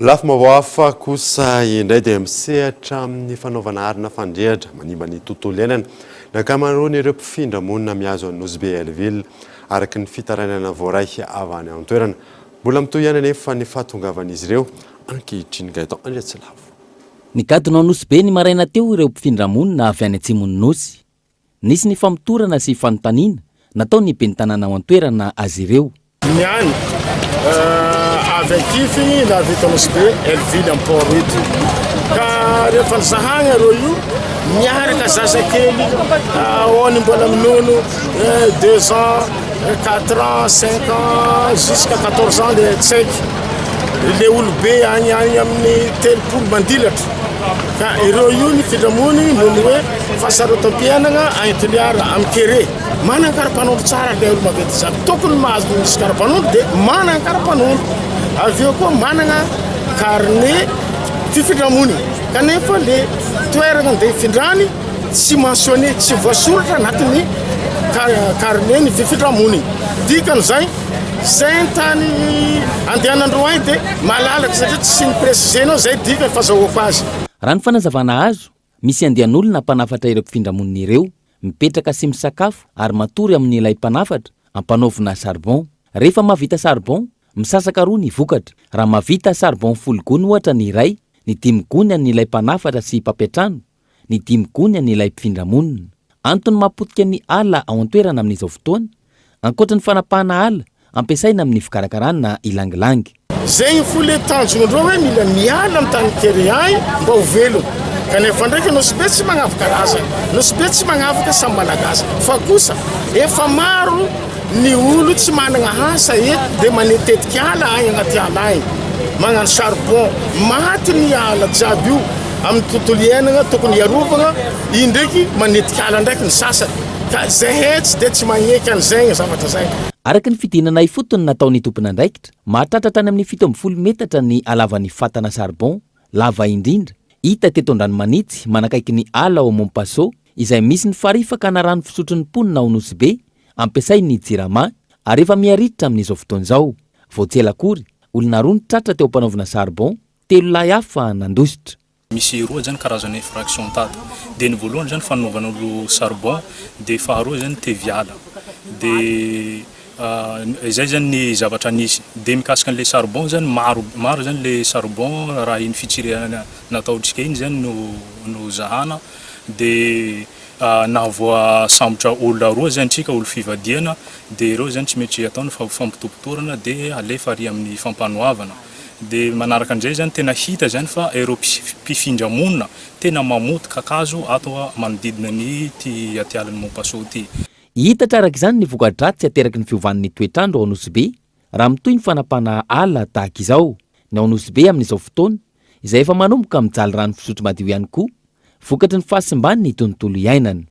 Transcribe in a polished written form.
Lafim-baovao hafa kosa indray dia misehatra amin'ny fanaovana arina fandrehatra manimba ny tontolo iainana ny ankamaroan'ireo mpifindra monina mihazo an'i Nosy Be Hell-Ville, araka ny fitarainana voaray avy any an-toerana. Mbola mitohy ihany anefa ny fahatongavan'izy ireo ankehitriny. Gaëtan Andriatsilavo. Nigadona ao Nosy Be ny maraina teo ireo mpifindra monina avy any atsimon'ny Nosy. Nisy ny famotorana sy fanontaniana nataon'ny ben'ny tanàna ao an-toerana azy ireo. Ny any avy Ankify na avy eto Anosibe, Hell-Ville amin'ny port eto. Ka rehefa nizahagna ireo io, miaraka zazakely ao ny mbola minono, deux ans, quatre ans, cinq ans, jusqu'à 14 ans le tsy haiko. Le olobe any any amin'ny 30 mandilatra. Ka ireo io ny findramony noho ny hoe fahasarotam-piainana any Toliara amin'ny kere. Manana kara-panondro tsara ilay olo maventy izany. Tokony mahazo misy kara-panondro dia manana kara-panondro. Avy eo koa manana carnet fifindramonina. Kanefa le toerana andeha hifindrany tsy mentionné, tsy voasoratra anatin'ny carnet ny fifindramonina. Dikan'izay, zay ny tany andehanandreo any dia malalaka satria tsy ni-préciser-nao zay dikany fazahoako azy. Raha ny fanazavana azo, misy andian'olona mpanafatra ireo mpifindramonina ireo, mipetraka sy misakafo ary matory amin'ilay mpanafatra, ampanaovina charbon. Rehefa mahavita charbon, misasaka roa ny vokatra. Raha mahavita charbon 10 gony ohatra ny iray, ny dimy gony an'ilay mpanafatra sy mpampiantrano, ny dimy gony an'ilay mpifindra monina. Antony mahapotika ny ala ao an-toerana amin'izao fotoana, ankoatra ny fanapahana ala ampiasaina amin'ny fikarakarana ilangilangy. Zegny fo le tanjogno ndreo hoe mila miala am tany kere agny mba ho velogno kanefa ndraiky Nosy Be tsy magnavaka razana, Nosy Be tsy magnavaka samy Malagasy fa kosa efa maro ny olo tsy managna asa eto de manetetiky ala agny agnaty ala agny magnano charbon maty ny ala jiaby io amin'ny tontolo iainagna tokony hiarovagna i ndraiky manetiky ala ndraiky ny sasany ka zahay tsy de tsy magneky an'izegny zavatra zay. Araka ny fidinana ifotony nataon'ny tompon'andraikitra, mahatratra hatrany amin'ny 17 metatra ny halavan'ny fatana charbon lava indrindra hita teto Andranomanitsy manakaiky ny ala ao Mompaso izay misy ny farihy fakana rano fisotron'ny mponina ao Nosy Be ampiasain'ny Jirama ary efa miha-ritra amin'izao fotoana izao. Vao tsy ela akory, olona roa no tratra teo am-panaovana charbon, telo lahy hafa nandositra. Misy roa zany karazana infraction tato, de ny voalohany zany fanaovana olo charbon, de faharoa zany teviala, de zay zany ny zavatra nisy, de mikasika anle charbon zany maro maro zany le charbon raha iny fitsirihana nataontsika iny zany no no zahana, de nahavoasambotra olona roa zany tsika olo fivadiana, de ireo zany tsy maintsy atao ny fampitopotorana de alefa ary amin'ny fampanoavana. Dia manaraka an'izay zany tena hita zany fa ireo mpifindra monina tena mamoty kakazo ato manodidina ny ty atialan'i Mompaso ty. Hiitatra araka izany ny voka-dratsy ateraky ny fiovan'ny toetr'andro ao Nosy-Be raha mitohy ny fanapahana ala tahaka izao. Ny ao Nosy-Be amin'izao fotoana, izay efa manomboka mijaly rano fisotro madio ihany koa, vokatry ny fahasimban'ny tontolo iainana.